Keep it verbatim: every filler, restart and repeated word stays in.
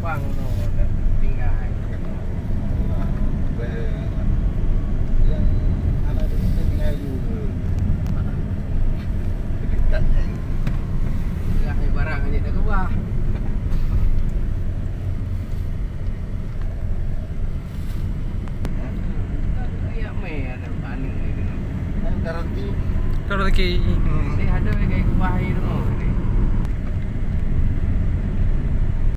Pang tu dah tinggai. Yang anak tu tinggai dulu. Dekat. Dah barang aja dah keubah. Garanti. Garanti. Dia ada yang keubah ni tu.